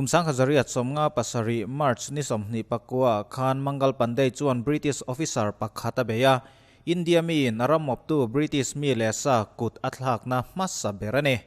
Kum 1957 March ni 24 ah khan Mangal Pandey chuan British officer pakhat a bei a, India miin a ram awptu British mi leh sa kut a thlakna hmasa ber a ni.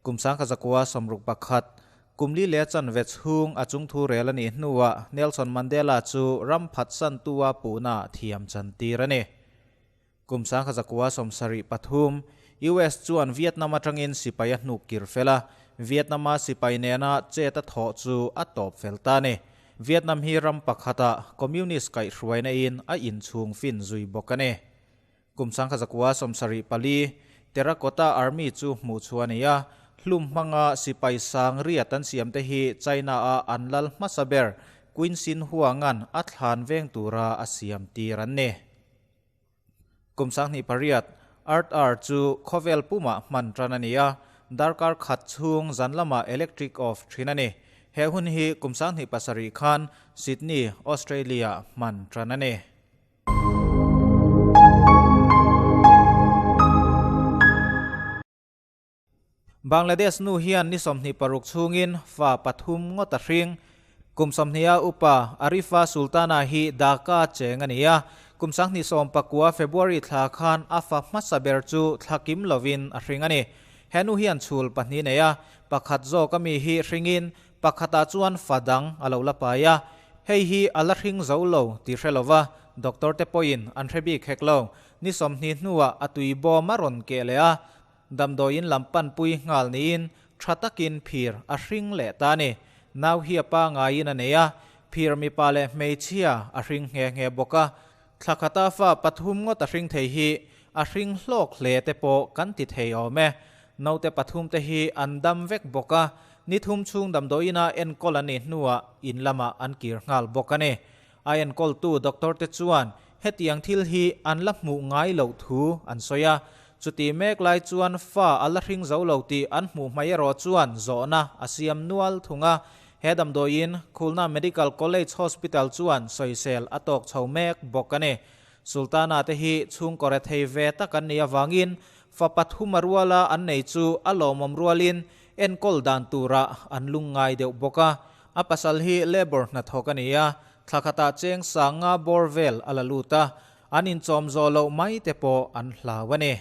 Kum 1961, kum li leh chanve chhung a chungthu rel a nih hnuah Nelson Mandela chu ram phatsantua puhna thiam chantir a ni. Kum 1973, US chuan Vietnam atangin sipai a hnuk kir fel a, Vietnam-a sipai nena chet a thawh chu a tawp fel ta a ni. Vietnam hi ram pakhata Communist kaihhruaina in a inchhung fin zui bawk a ni. Kum 1974, Terracotta Army chu hmuh chhuah a ni a, hlum hmanga sipai sang riat an siamte hi China-a an lal hmasa ber Qin Shi Huang-a'n a thlan veng tura a siam tir an ni. Kum 28, Earth Hour chu khawvel pumah hman tan a ni a, darkar khat chhung zan lamah electric off thin a ni. He hun hi kum 27 khan Sydney, Australia hman tan a ni. Bangladesh nu hian ni 26 chhungin fa pathum ngawt a hring. Kum 20 a upa Arifa Sultana hi Dhaka cheng a ni a, kum 2019 February thla khan a fa hmasa ber chu thlakim lovin a hring a ni. He nu hian chhul pahnih nei a, pakhat zawk ami hi hringin pakhatah chuan fa dang a lo la pai a, hei hi a la hring zo lo tih hre lova doctor te pawhin an hre bik hek lo. Ni 20 hnuah a tui bawm a rawn keh leh a, Damdawiin lam panpui nghal niin tha takin phir a hring leh ta a ni. Nau hi a pa ngaiin a nei a, phir mipa leh hmeichhia a hring nghe nghe bawk a. Thla khata fa pathum ngawt a hring thei hi a hring hlawk hle te pawh kan ti thei awm e. Naute pathum te hi an dam vek bawk a, ni thum chhung damdawiina enkawl an nih hnuah in lamah an kir nghal bawk a ni. A enkawltu doctor te chuan hetiang thil hi an la hmuh ngai loh thu an sawi a, chuti mek lai chuan fa a la hring zo lo tih an hmuh hmai erawh chuan zawhna a siam nual thung a. He damdawiin Khulna Medical College Hospital chuan sawisel a tawk chho mek bawk a ni. Sultana te hi chhungkaw rethei ve tak an nih avangin fa pathum a ruala an nei chu a lawmawm rualin enkawl dan turah an lungngai deuh bawk a. A pasal hi labour hnathawk a ni a, thla khatah cheng sanga bawr vel a la lut a, an inchawm zawh loh mai te pawh an hlau a ni.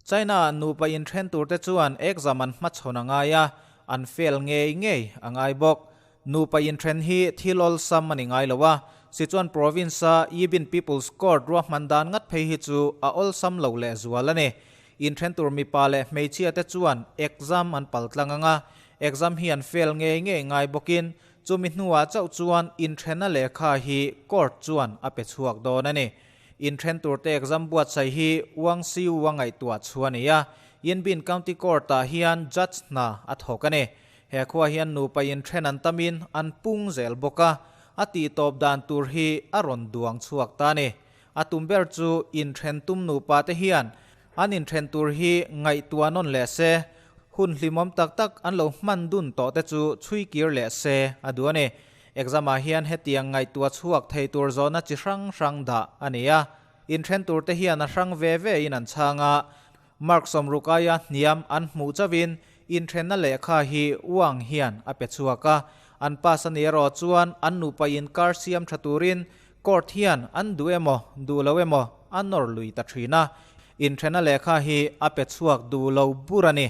China nupa inthen tur te chuan exam an hmachhawn a ngai a, an fail ngei ngei a ngai bawk. Nupa inthen hi thil awlsam a ni ngai lo a, Sichuan province-a Yibin People's Court ruahman dan ngat phei hi chu a awlsam lo lehzual a ni. Inthen tur mipa leh hmeichhia te chuan exam an paltlang ang a, Exam hi an fail ngei ngei ngai bawkin chumi hnuah chauh chuan inthenna lehkha hi court chuan a pe chhuak dawn a ni. Inthen turte exam buatsaih hi Wang Siu a ngaihtuah chu a ni a, Yinbin County Court-ah hian judge hna a thawk a ni. He khua hian nupa inthen an tamin an pung zel bawk a, a tihtawp dan tur hi a rawn duang chhuak ta a ni. A tum ber chu inthen tum nupa te hian an inthen tur hi ngaihtuah nawn leh se, hun hlimawm tak tak an lo hman dun tawh te chu chhui kir leh se a duh a ni. Exam ah hian hetiang ngaihtuah chhuak thei tur zawhna chi hrang hrang dah a ni a. Inthen tur te hian a hrang ve ve in an chhang a, mark sawmruk aia hniam an hmuh chauhin inthenna lehkha hi uang hian a pe chhuak a. An pass a ni erawh chuan an nupa inkar siam tha turin Court hian an duh emaw, duh lo emaw a nawr lui ta thin a, inthenna lehkha hi a pe chhuak duh lo bur a ni.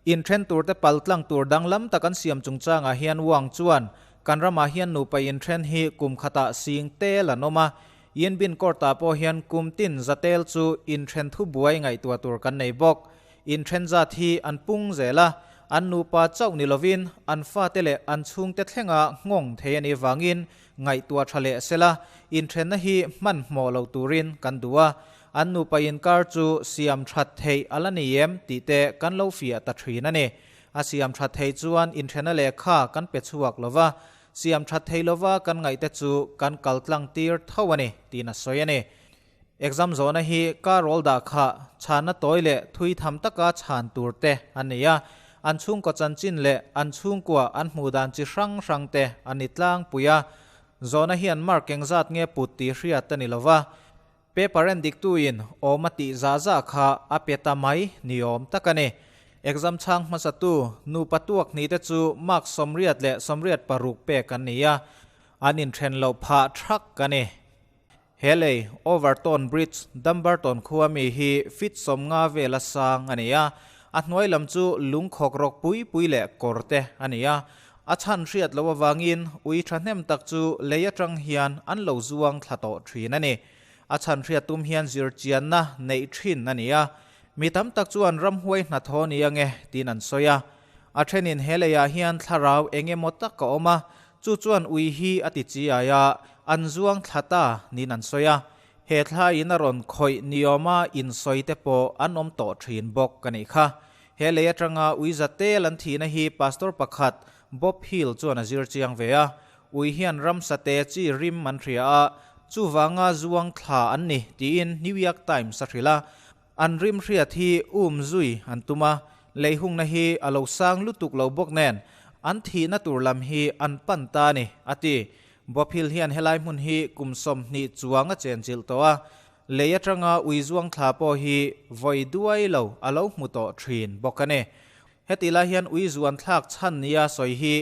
Inthen turte paltlang tur danglam tak an siam chungchangah hian Wang chuan, Kan ramah hian nupa inthen hi kum khatah sing tel an awm a, Yinbin Court-ah pawh hian kum tin za tel chu inthen thubuai ngaihtuah tur kan nei bawk. Inthen zat hi an pung zel a, an nupa chauh ni lovin an fate leh an chhungte thlenga nghawng thei a nih vangin Ngaihtuah tha leh sela, inthenna hi hmanhmawh lo turin kan duh a, an nupa inkar chu siam that theih a la ni em tih te kan lo fiah ta thin a ni. A siam that theih chuan inthenna lehkha kan pe chhuak lo va, siam that thei lova kan ngaihte chu kan kal tlang tir tho a ni tiin a sawi a ni. Exam zawhna hi ka roll dah kha chhanna tawi leh thui tham taka chhan tur te a ni a, an chhungkaw chanchin leh an chhungkua an hmuh dan chi hrang hrang te a ni tlangpui a. Zawhna hian mark engzat nge put tih hriat a ni lo va, paper en diktuin awm a tih zah zah kha a pe ta mai ni awm tak a ni. Exam chhang hmasatu nupa tuak hnihte chu mark 86 pek an ni a, an inthen loh phah thak a ni. He lei, Overton Bridge, Dumbarton khua mi hi feet 50 vela sang a ni a, a hnuai lam chu lungkhawk rawk pui pui leh kawr te a ni a. A chhan hriat loh avangin ui thahnem tak chu lei atang hian an lo zuang thla tawh thin a ni. A chhan hriat tum hian zirchianna neih thin a ni a, mi tam tak chuan ramhuai hnathawh ni ange tiin an sawi a. A thenin he leiah hian thlarau eng emaw tak a awm a, chu chuan ui hi a ti chiai a, an zuang thla ta niin an sawi a. He thla in a rawn khawih niawma insawi te pawh an awm tawh thin bawk a nih kha. He lei atanga ui za tel an thihna hi pastor pakhat Bob Hill chuan a zir chiang ve a, ui hian ramsa te chi rim an hria a, chuvanga zuang thla an ni tiin New York Times a hrilh a. An rim hriat hi um zui an tum a, lei hungna hi a lo sang lutuk lo bawk nen an thihna tur lam hi an pan ta a ni, a ti. Bob Hill hian helai hmun hi kum 20 chuang a chenchilh tawh a, lei atanga ui zuang thla pawh hi vawi duai lo a lo hmu tawh thin bawk a ni. Heti lai hian ui zuan thlak chhan nia sawi hi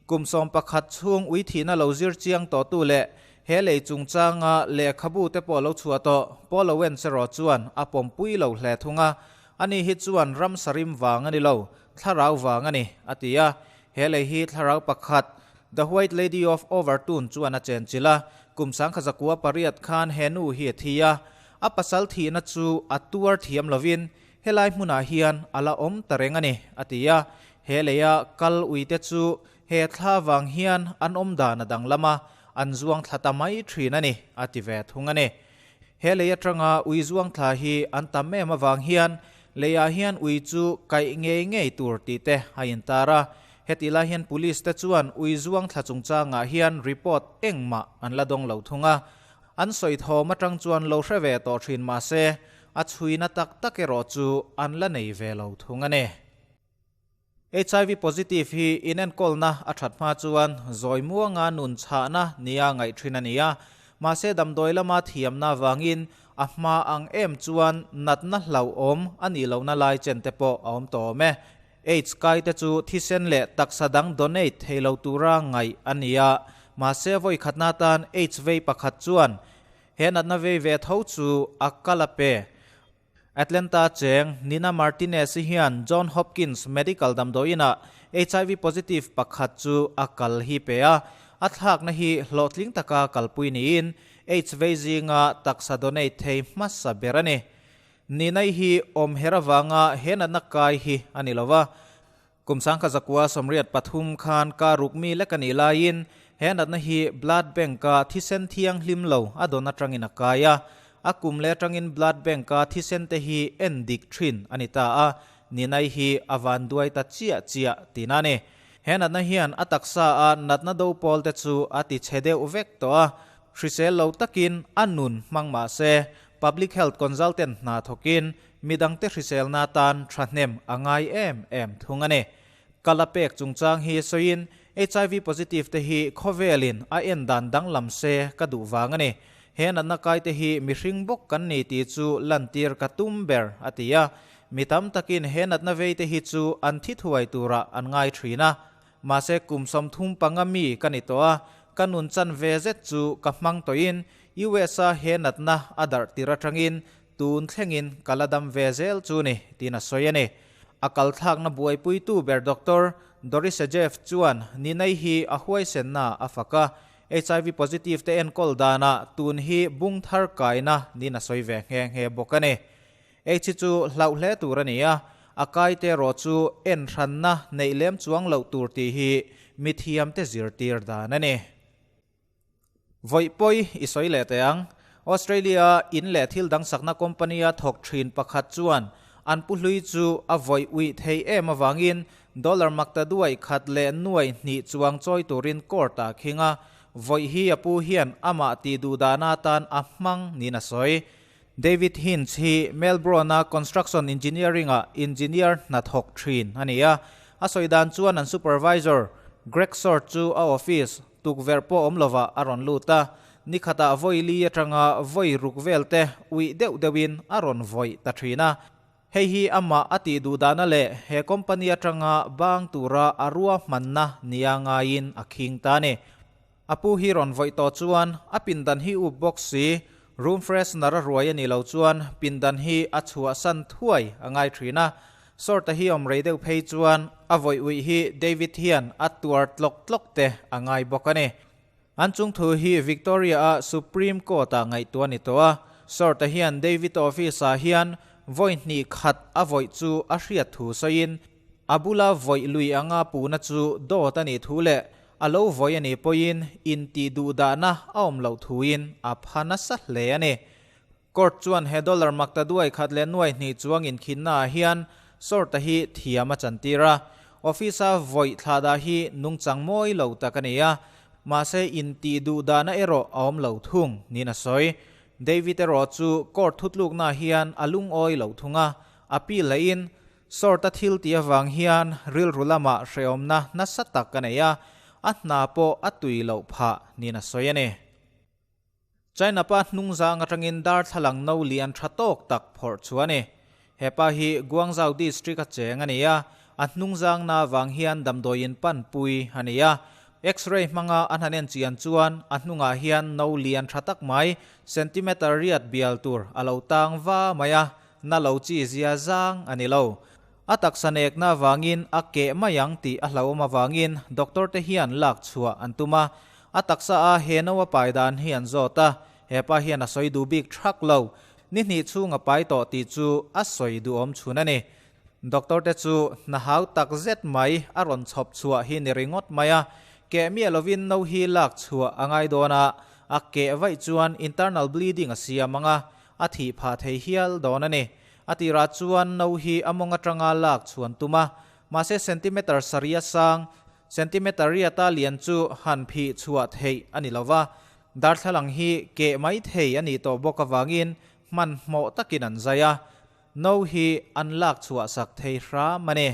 kum 11 chhung ui thihna lo zir chiang tawhtu leh he lei chungchanga lehkhabu te pawh lo chhuah tawh Paul Owens erawh chuan a pawmpui lo hle thung a, ani hi chuan ram sarim vang a ni lo, thlarau vang a ni, a ti a. He lei hi thlarau pakhat, The White Lady of Overtoun chuan a chenchilh a, kum 1908 khan he nu hi a thi a, a pasal thihna chu a tuar thiam lovin helai hmunah hian a la awm ta reng a ni, a ti a. He leia kal uite chu he thla vang hian an awm dan a danglam a, an zuang thla ta mai thin a ni, a ti ve thung a ni. He lei atanga ui zuang thla hi an tam em avang hian leiah hian ui chu kaih ngei ngei tur tih te a intar a. Heti lai hian police te chuan ui zuang thla chungchangah hian report engmah an la dawng lo thung a. An sawi thawm atang chuan lo hre ve tawh thin mahse a chhuina tak tak erawh chu an la nei ve lo thung a ni. HIV positive hi inenkawlna a that hma chuan zawi muanga nun chhahna nia ngaih thin a ni a, mahse damdawi lama thiamna avangin a hma ang em chuan natna hlauhawm a nih lohna lai chen te pawh a awm tawh awm e. AIDS kai te chu thisen leh taksa dang donate thei lo tura ngaih a ni a, mahse vawi khatna atan AIDS vei pakhat chuan he natna vei ve tho chu a kal a pe. Atlanta cheng Nina Martinez-i hian John Hopkins Medical damdawiinah HIV positive pakhat chu a kal hi pe a, a thlakna hi hlawhtling taka kalpui niin AIDS vei zinga taksa donate thei hmasa ber a ni. Nina-i hi awm her avanga he natna kai hi a ni lo va, Kum 1983 khan ka ruk mi lek a nih laiin he natna hi blood bank-a thisen thianghlim lo a dawn atangin a kai a. A kum leh atangin blood bank-a thisen te hi en dik thin a ni ta a, Ninai hi a van duai ta chiah chiah tihna a ni. He natna hian a taksa a natna do pawl te chu a ti chhe deuh vek tawh a, hrisel lo takin a nun hmang mah se public health consultant hna thawkin Midangte hriselna atan thahnem a ngai em em thung a ni. Kal a pek chungchang hi sawiin HIV positive te hi khawvelin a en dan danglam se ka duh vang a ni. He natna kaite hi mihring bawk kan ni tih chu lantir ka tum ber, a ti a. Mi tam takin he natna veite hi chu an thi thuai turah an ngai thin a. Mahse kum 35 mi ka ni tawh a, ka nun chan ve zet chu ka hmang tawhin US-a he natna a darh tir atangin Tun thlengin ka la dam ve zel chu ni, tiin a sawi a ni. A kal thlakna buaipuitu ber Doctor Doris Jeff chuan Ninai hi a huaisenna a fak a, HIV positive te enkawl danah tun hi bung thar kaina niin a sawi ve nghe nghe bawk a ni. AIDS hi chu hlauh hle tur a ni a, a kaite erawh chu en hranna neih lem chuang loh tur tih hi mithiamte zirtir dan a ni. Vawi pawi i sawi leh teh ang. Australia in leh thil dang sakna company-a thawk thin pakhat chuan an pu hlui chu a vawi uih thei em avangin dollar makta duai khat leh nuai hnih chuang chawi turin court-ah khing a, vawi hi a pu hian amah tih duh dahna atan a hmang niin a sawi. David Hinch hi Melbourne-a construction engineering-a engineer hna thawk thin a ni a, a sawi dan chuan an supervisor Greg Short chu a office Tukverh pawh awm lovah a rawn lut a, nikhatah vawi li atanga vawi ruk vel te uih deuh deuhin a rawn vawih ta thin a. Hei hi amah a tih duh dahna leh he company atanga bang tura a ruahmanna nia ngaiin a khing ta a ni. A pu hi rawn vawih tawh chuan a pindan hi up bawk si, room freshener a ruai a nih loh chuan pindan hi a chhuahsan thuai a ngai thin a. Sawrta hi awm rei deuh phei chuan a vawih uih hi David hian a tuar tlawk tlawk te a ngai bawk a ni. An chung thu hi Victoria-a Supreme Court-ah ngaihtuah a ni tawh a, Sawrta hian David office-ah hian vawi hnih khat a vawih chu a hriat thu sawiin a bula vawih lui anga puhna chu dawt a nih thu leh a lo vawi a nih pawhin intih duhdahna a awm loh thuin a pha nasa hle a ni. Court chuan he dollar makta duai khat leh nuai hnih chuang inkhinnaah hian Sawrta hi thiam a chantir a. Office-a vawi thlahdah hi nungchang mawi lo tak a ni a, mahse intih duh dahna erawh a awm lo thung niin a sawi. David erawh chu court thutluknaah hian a lungawi lo thung a, a pi lehin Sawrta thil tih avang hian rilru lamah hrehawmna nasa tak a nei a, a hna pawh a tui loh phah niin a sawi a ni. China pa hnungzang atangin darthlalang no lian tha tawk tak phawrh chu a ni. He pa hi Guangzhou District a cheng a ni a, a hnungzang na avang hian damdawiin panpui a ni a. X-ray hmanga a hnanen chian chuan a hnungah hian no lian tha tak mai, centimeter riat bial tur a lo tang va mai a, na lo chi zia zang a ni lo. A taksa nekna avangin a keh mai ang tih a hlauhawm avangin doctor te hian lak chhuah an tum a. A taksa a he no a pai dan hi an zawt a, he pa hian a sawi duh bik thak lo. Ni hnih chhung a pai tawh tih chu a sawi duhawm chhun a ni. Doctor te chu hna hau tak zet mai a rawn chhawp chhuah hi ni ringawt mai a, keh miah lovin no hi lak chhuah a ngai dawn a, a keh vaih chuan internal bleeding a siam ang a, a thih phah thei hial dawn a ni. A tirah chuan no hi a mawng atanga lak chhuan tum a, mahse centimeter sarih a sang, centimeter riata lian chu han phih chhuah theih a ni lo va, darthlalang hi keh mai thei a nih tawh bawk avangin hmanhmawh takin an zai a, no hi an lak chhuah sak thei hram a ni.